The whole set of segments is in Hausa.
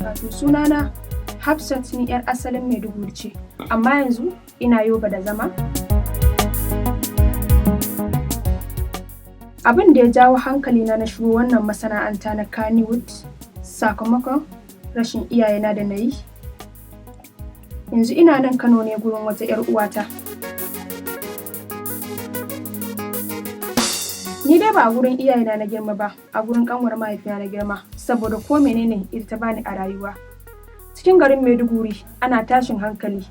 Barakatuh. Sunana Hafsat, ni 'yar asalin Maiduguri ce, amma yanzu ina Yobe da zama. Abin da ya jawo hankalina na shigo wannan masana'anta na Kannywood, sakamakon rashin iyayena da na yi. Yanzu ina nan Kano ne gurin wata 'yar uwata. Ni dai ba a gurin iyayena na girma ba, a gurin kanwar mahaifina na girma, saboda ko menene ita ta bani a rayuwa. Cikin garin Maiduguri ana tashin hankali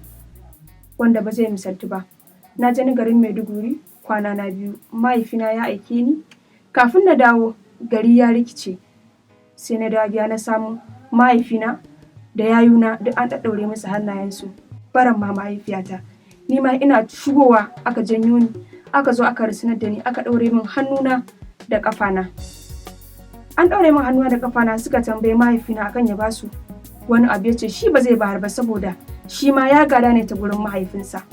wanda ba zai misaltu ba. Na je ni garin Maiduguri kwana na 2, mahaifina ya aike ni. Kafin na dawo gari ya rikice. Sai na dawo gida na samu mahaifina da yayuna duk an ɗaɗɗaure musu hannayensu. Baran ma mahaifiyata. Ni ma ina shigowa aka janyo ni, aka zo aka rusunar da ni, aka ɗaure min hannuna da ƙafana. An ɗaure min hannuna da ƙafana, suka tambayi mahaifina akan ya basu wani abu, ya ce shi ba zai bayar ba saboda shi ma ya gada ne ta gurin mahaifinsa.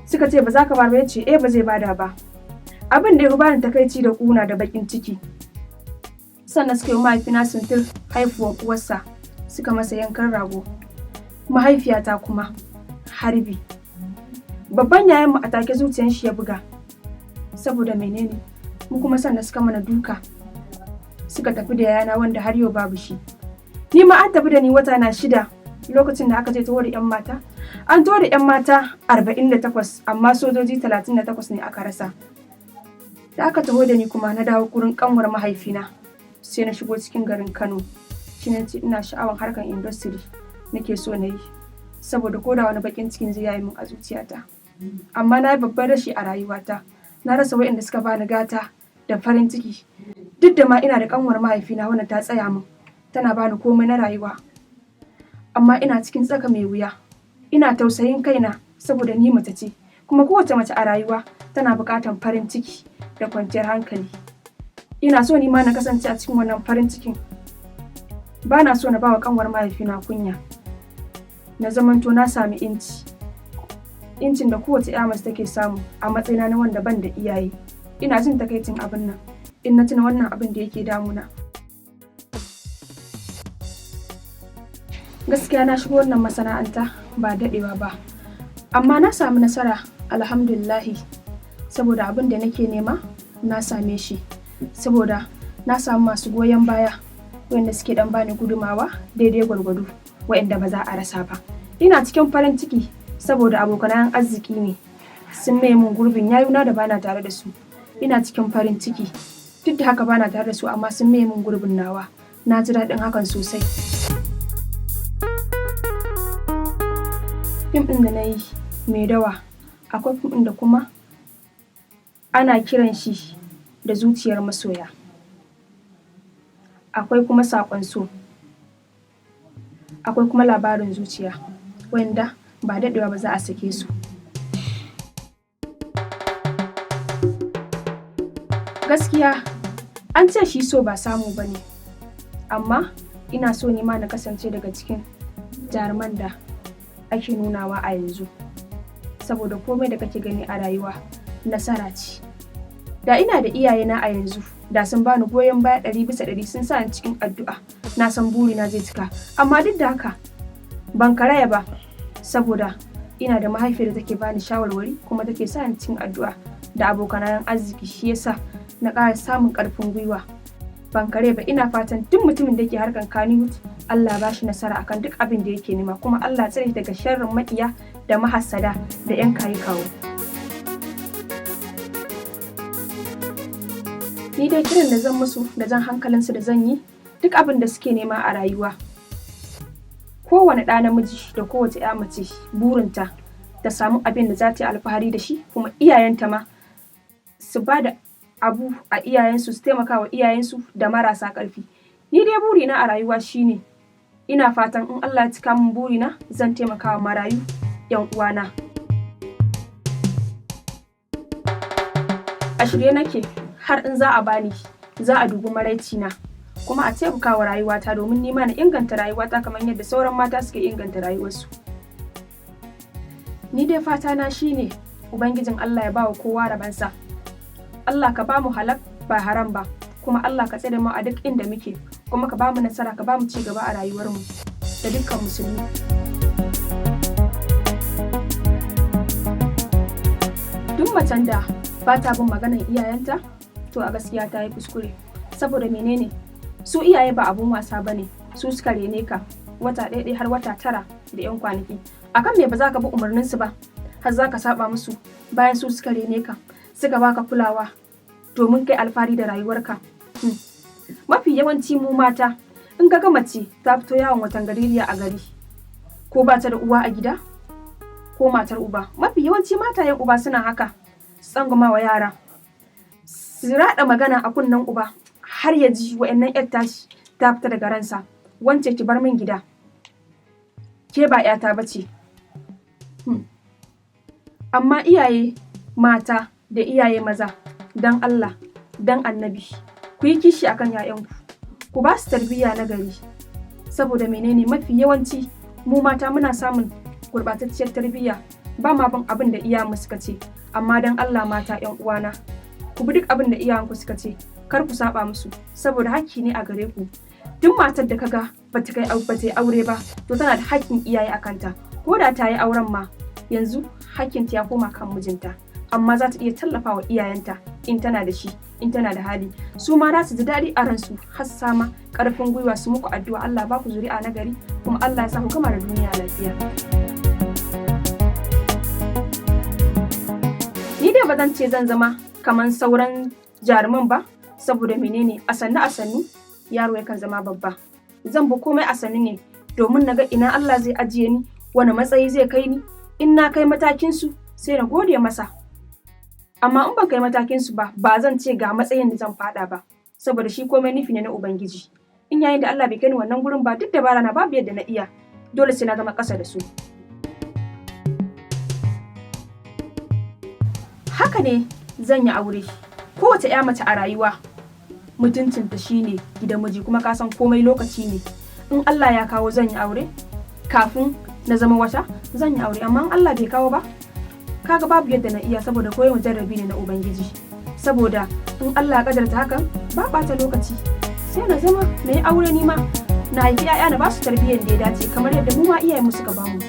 Suka ce ba za ka bayar ba, ya ce eh ba zai bada ba. Abin da ya fi bani takaici da ƙuna da baƙin ciki. Sannan suka yi mahaifina sintir haifuwan uwarsa, suka masa yankan rago. Mahaifiyata kuma harbi. Babban yayanmu a take zuciyar shi ya buga saboda menene, mu kuma sannan suka mana duka, suka tafi da yayana wanda har yau babu shi. Ni ma an tafi da ni wata na 6 lokacin da aka je taho da 'yan mata. An taho da 'yan mata 48, amma sojoji 38 ne aka rasa. Da aka taho da ni kuma na dawo gurin kanwar mahaifina, sai na shigo cikin garin Kano. Shi ne ce ina sha'awan harkar industry nake so na yi, saboda ko da wani bakin cikin zai yayi min a zuciyata. Amma na yi babban rashi a rayuwata. Na rasa waɗanda suka bani gata da farin ciki. Duk da ma ina da kanwar mahaifina wanda ta tsaya min, tana bani komai na rayuwa. Amma ina cikin tsaka mai wuya. Ina tausayin kaina saboda ni mace ce, kuma kowace mace a rayuwa tana buƙatar farin ciki da kwanciyar hankali. Ina so ni ma na kasance a cikin wannan farin cikin. Ba na so na ba wa kanwar mahaifina kunya. Na zamanto na sami inci. Incin da kowace 'ya mace take samu a matsayina na wanda ban da iyaye. Ina jin takaicin abin nan in na tuna wannan abin da yake damuna. Gaskiya na shigo wannan masana'anta ba daɗewa ba, amma na samu nasara alhamdulillahi, saboda abin da nake nema na same shi. Saboda na samu masu goyon baya wanda suke ɗan bani gudumawa daidai gwargwado, waɗanda ba za a rasa ba. Ina cikin farin ciki saboda abokanan arziki ne sun maye mun gurbin yayuna da bana tare da su. Ina cikin farin ciki duk da haka bana tare da su, amma sun maye mun gurbin nawa. Na ji daɗin hakan sosai. Fim ɗin da na yi mai dawa, akwai fim ɗin da kuma ana kiran shi da Zuciyar Masoya. Akwai kuma Saƙon So. Akwai kuma Labarin Zuciya, wanda ba daɗewa ba za a sake su. Gaskiya an ce shi so ba samu ba ne, amma ina so ni ma na kasance daga cikin jaruman da ake nunawa a yanzu. Saboda komai da kake gani a rayuwa nasara ce. Da ina da iyayena a yanzu, da sun bani goyon baya 100%, sun sa ni cikin addu'a, na san burina zai cika. Amma duk da haka ban karaya ba, saboda ina da mahaifiyar da take bani shawarwari kuma take sa ni cikin addu'a da abokanan arziki, shi yasa na ƙara samun ƙarfin gwiwa. Ban karaya ba, ina fatan duk mutumin da ke harkar Kannywood Allah ba shi nasara akan duk abin da yake nema, kuma Allah tsare shi daga sharrin maƙiya da mahassada da 'yan kayi kawo. Ni dai kiran da zan musu da jan hankalinsu da zan yi, duk abin da suke nema a rayuwa. Kowane ɗa namiji da kowace 'ya mace burinta ta samu abin da za ta yi alfahari da shi, kuma iyayenta ma su ba da abu a iyayensu, su taimaka wa iyayensu da marasa ƙarfi. Ni dai burina a rayuwa shine ina fatan in Allah ya cika min burina zan taimaka wa marayu 'yan uwana. A shirye nake har in za a bani, za a dubi maraicina kuma a taimaka wa rayuwata domin nima na inganta rayuwata kamar yadda sauran mata suke inganta rayuwarsu. Ni dai fata na shine Ubangijin Allah ya bawa kowa rabansa. Allah ka bamu halak ba haram ba, kuma Allah ka tsare mu a duk inda muke. Kuma ka bamu nasara, ka bamu ci gaba a rayuwarmu da dukkan musulmi. Duk macen da ba ta bin maganar iyayenta, to a gaskiya ta yi kuskure. Saboda menene? Su iyaye ba abun wasa ba ne, su suka rene ka wata ɗaya har wata 9 da 'yan kwanaki. Akan me ba za ka bi umarninsu ba, har za ka saba musu bayan su suka rene ka, suka baka kulawa domin kai alfahari da rayuwarka. Mafi yawanci mu mata, in ka ga mace ta fito yawon watan gaririya a gari, ko ba ta da uwa a gida, ko matar uba. Mafi yawanci matayen uba suna haka, su tsangwama wa yara, su raɗa magana a kunnen uba har ya ji wa'annan 'yar tashi ta fita daga ransa. Wance ki bar min gida, ke ba 'yata ba ce. Amma iyaye mata da iyaye maza, don Allah, don annabi, ku yi kishi akan 'ya'yanku, ku ba su tarbiyya na gari. Saboda menene? Mafi yawanci mu mata muna samun gurɓatacciyar tarbiyya, ba ma bin abin da iyayenmu suka ce. Amma don Allah mata 'yan uwana, ku bi duk abin da iyayenku suka ce, kar ku saba musu, saboda hakki ne a gare ku. Duk matar da kaga bata kai bata yi aure ba, to tana da hakkin iyaye a kanta. Ko da ta yi auren ma, yanzu hakkinta ya koma kan mijinta, amma za ta iya tallafawa iyayenta in tana da shi, in tana da hali. Su ma za su ji daɗi a ransu, har sama ƙarfin gwiwa su muku addu'a, Allah ba ku zuri'a na gari, kuma Allah ya sa ku gama da duniya lafiya. Ni dai ba zan ce zan zama kamar sauran jaruman ba, saboda menene? A sannu a sannu yaro yakan zama babba. Zan bi komai a sannu ne domin na ga ina Allah zai ajiye ni, wani matsayi zai kai ni. In na kai matakin su, sai na gode masa. Amma in ban kai matakin su ba, ba zan ce ga matsayin da zan fada ba, saboda shi komai nufi ne na Ubangiji. In yayin da Allah bai kai ni wannan gurin ba, duk dabara na babu yadda na iya, dole sai na zama ƙasa da su. Haka ne, zan yi aure. Kowace 'ya mace a rayuwa mutuncinta shine gidan miji, kuma ka san komai lokaci ne. In Allah ya kawo zan yi aure, kafin na zama wata zan yi aure. Amma in Allah bai kawo ba, kaga babu yadda na iya, saboda koyon jarrabi ne na Ubangiji. Saboda in Allah ya kadarta hakan, ba ɓata lokaci, sai na zama na yi aure, ni ma na haifi 'ya'ya, na ba su tarbiyyar da ya dace kamar yadda mu ma iyayenmu suka bamu.